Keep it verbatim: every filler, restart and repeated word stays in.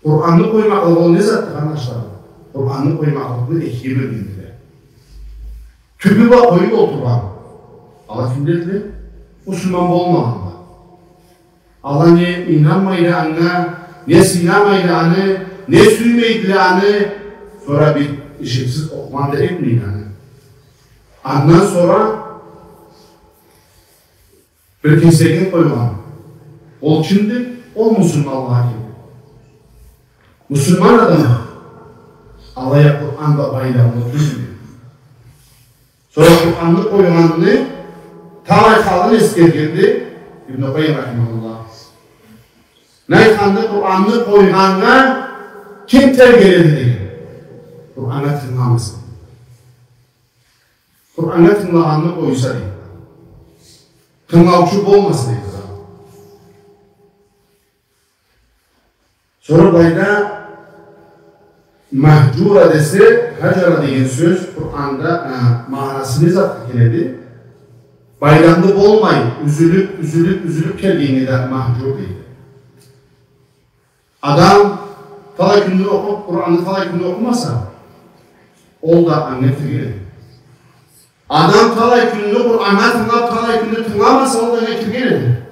Къуранны къоймакълыкъ ол не затды, къарнашларым? Къуранны къоймакълыкъны экиге бёлгендиле. Тюбю бла къоюп олтургъан. Ала кимдиле? Муслиман болмагъанла. Ала не ийнанмайла анга, не сыйынмайла аны, не сюймейдиле аны. Сора бир ишиксиз окъугъан да этмейдиле аны. Андан сора бир кесегин къойгъан. Ол кимди? Ол муслиманлагъа кирди. Муслиман адам алай а Къуран бла байламлы тюлдю. Сора Къуранны къойгъанны талай халын эсгергенди Ибн Къайим рахимахуллах. Не айтханды, Къуранны къойгъаннга ким тергеледи деген. Къураннга тынгыламаса. Къураннга тынгылагъанны къойса, дейди. Тынгылаучу болмаса, дейди. Сора былайда махджура десе, хаджара деген сёз Къуранда, а, магъанасы не затха келеди? Байламлы болмай, юзюлюп, юзюлюп, юзюлюп келгеннге да махджур дейди. Адам талай кюнню окъуп, Къуранны талай кюнню окъумаса, ол да анга кирген эди. Адам талай кюнню Къуранны тынгылап, талай кюнню тынгыламаса, ол да анга кирген эди.